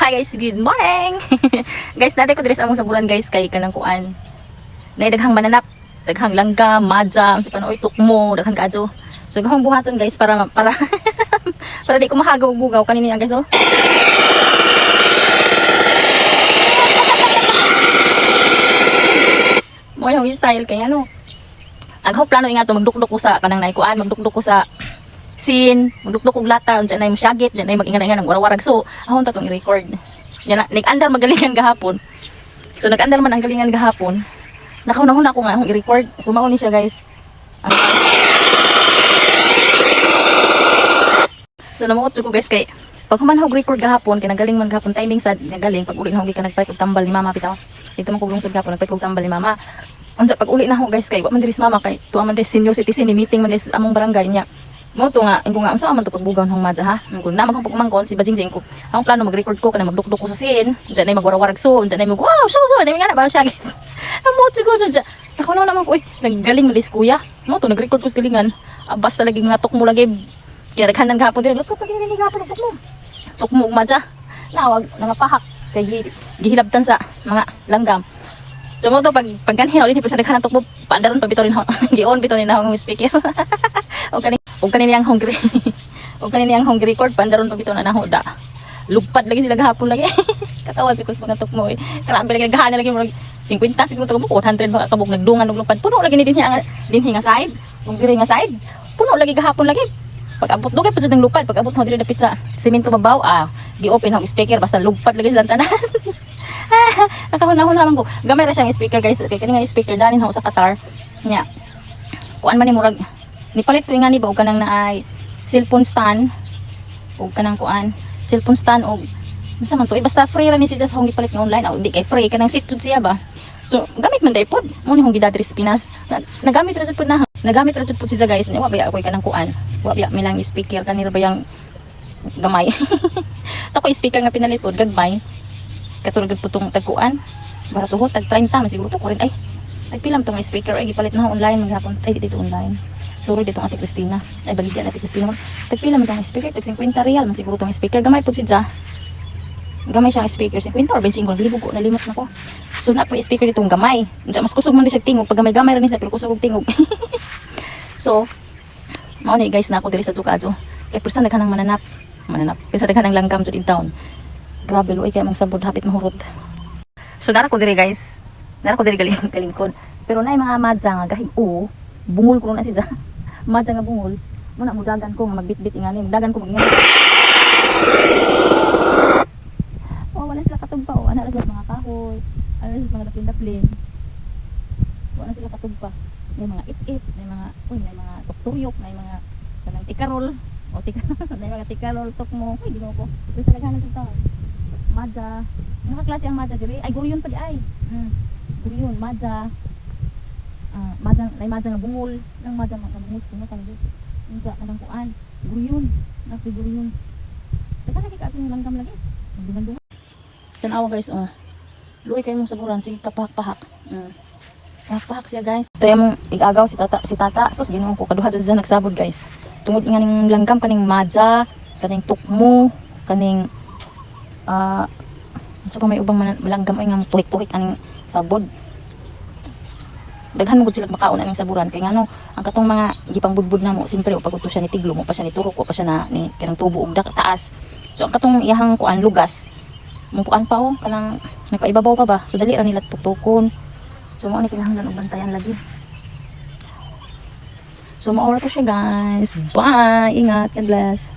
Hi guys, good morning. Guys, natin ko diri sa among saburan, guys, kay kanang kuan. Nay daghang mananap, daghang langga, madja, unsa pa na oy, tukmo, daghang kaadyo. So gahong buhaton, guys, para para para di ko mahagaw og bugaw kanini guys, oh. Mo yung style kay ano. Ang akong plano nga to magdukduk ko sa kanang naikuan, magdukduk ko sa sin, magdukduk og lata, unsa na yung syagit, unsa na yung mag-ingan-ingan ng warawarag. So, ahon ta tong i-record. Yan na, nag-andar magalingan gahapon. So, nag-andar man ang galingan gahapon. Nakahuna-huna ko nga akong i-record. So, mao ni siya, guys. So, namuot ko, guys, kay pag human og record gahapon, kay nagaling man gahapon timing sad, nagaling pag uli na ko gikan nagpalit og tambal ni mama bitaw. Dito man kog lungsod gahapon nagpalit og tambal ni mama. Unsa pag uli na ako, guys, kay wa man diri si mama kay tuwa man diri senior citizen ni meeting man diri sa among barangay niya. Mo to nga, ingo nga unsa man to pagbugaw ng madya ha. Ingo na magong pagmangkon si Bajing ko. Ang plano mag-record ko kana magdukduk ko sa scene. Unsa na magwarawarag so, unsa na mag wow, so so, nga na ba siya. Amo siguro siya. Ako na naman ko, uy, naggaling man diri si kuya. Mo to nag-record ko sa galingan. Ah, basta lagi nga tukmo lagi. Kaya daghan ng gahapon diri. Luto pa diri gahapon tukmo. Tukmo ug madya. Nawag nangapahak kay gihilabtan sa mga langgam. So mo to pag pagganhin ulit sa daghan ng tukmo, paandaron pa bitaw rin gion bitaw ni na akong speaker. O kani niyang hungry. O kani niyang hungry record paandaron pa bitaw na naho da. Lugpad lagi sila gahapon lagi. Katawa si kus mga tukmo eh. Grabe lagi naghahan lagi murag 50 siguro to kabuk, 100 ba kabuk nagdungan og lupad. Puno lagi ni din niya dinhi nga side. Kung diri nga side, puno lagi gahapon lagi. Pag abot dugay pa jud ang lupad, pag abot mo diri dapit sa simento babaw, ah, gi-open ang speaker basta lugpad lagi silang tanan. Nakahuna-huna man ko. Gamay ra siyang speaker, guys. Kay kani nga speaker danin ho sa Qatar. Nya. Kuan man ni murag nipalit ko nga ni ba og kanang naay cellphone stand og kanang kuan cellphone stand og unsa man to eh, basta free ra ni siya sa akong gipalit nga online. Oh, di kay free kanang sit jud siya ba. So gamit man day pod mo ni hong gidadri sa Pinas. Nagamit ra jud pod na. Nagamit ra jud pod siya, guys. Nya wa ba ako'y kanang kuan. Wa ba mi lang speaker kanila ba yang gamay. Tako speaker nga pinalit pod gagmay. Katulad po tong tagkuan. Barato tag 30 man siguro to 40 ay. Tagpila man tong speaker ay gipalit na ho online maghapon. Ay di dito online. Sorry dito Ate Christina. Ay baligyan Ate Christina. Tagpila man tong speaker, tag 50 real man siguro tong speaker. Gamay po siya. Gamay siyang speaker 50 or 25 libo ko nalimot na ko. So na po speaker ditong gamay. Unsa mas kusog man di siya tingog pag gamay-gamay ra ni siya pero kusog og tingog. So mao ni, guys, na ako diri sa Tukado. Kay persa daghan ng mananap. Mananap. Persa daghan ng langgam jud in town. Grabe luoy kay mong sabod hapit mahurot. So nara ko diri, guys. Nara ko diri galing kalingkod. Pero nay mga madya nga gahi o bungol ko na siya. Madya nga bungol. Muna mudagan ko nga magbitbit ingani. Mudagan ko mag-ingani. Oh, wala sila katugpa oh. Ana ra sila mga kahoy. Ana sila mga daplin-daplin. Wala sila katugpa. May mga it-it, may mga uy, may mga tukturyok, may mga kanang tikarol. O tikarol, may mga tikarol tukmo. Uy, Ginoo ko. Basta daghan ng tao. Madja. Ano ka klase ang madja diri? Ay, guryon pa di ay. Guryon, madja. Ah, madja, may madja nga bungol. Nang madja nga bungol, kuno tawag dito. Unsa kanang kuan? Guryon. Nasi guryon. Teka lagi ka yung langgam lagi. Dungan-dungan. Tanawa, guys, oh. Luoy kayo mong saburan, sige kapahak-pahak. Pahak-pahak siya, guys. Ito yung igagaw si tata, si tata. Sus, Ginoo ko kaduha dyan nagsabod, guys. Tungod nga ning langgam kaning madja, kaning tukmo, kaning ah uh, pa may ubang langgam ay nga tuhik-tuhik aning sabod. Daghan mo gud sila makaon aning saburan kay ngano ang katong mga gipangbudbud na mo siyempre o pag siya ni tiglo mo pa siya ni turok o pa siya na ni kanang tubo og taas. So ang katong iyahang kuan lugas mo kuan pa oh kanang nagpaibabaw pa ba. So dali ra nila tuktukon. So mao ni kinahanglan og bantayan lagi. So mao ra to siya, guys. Bye. Ingat. God bless.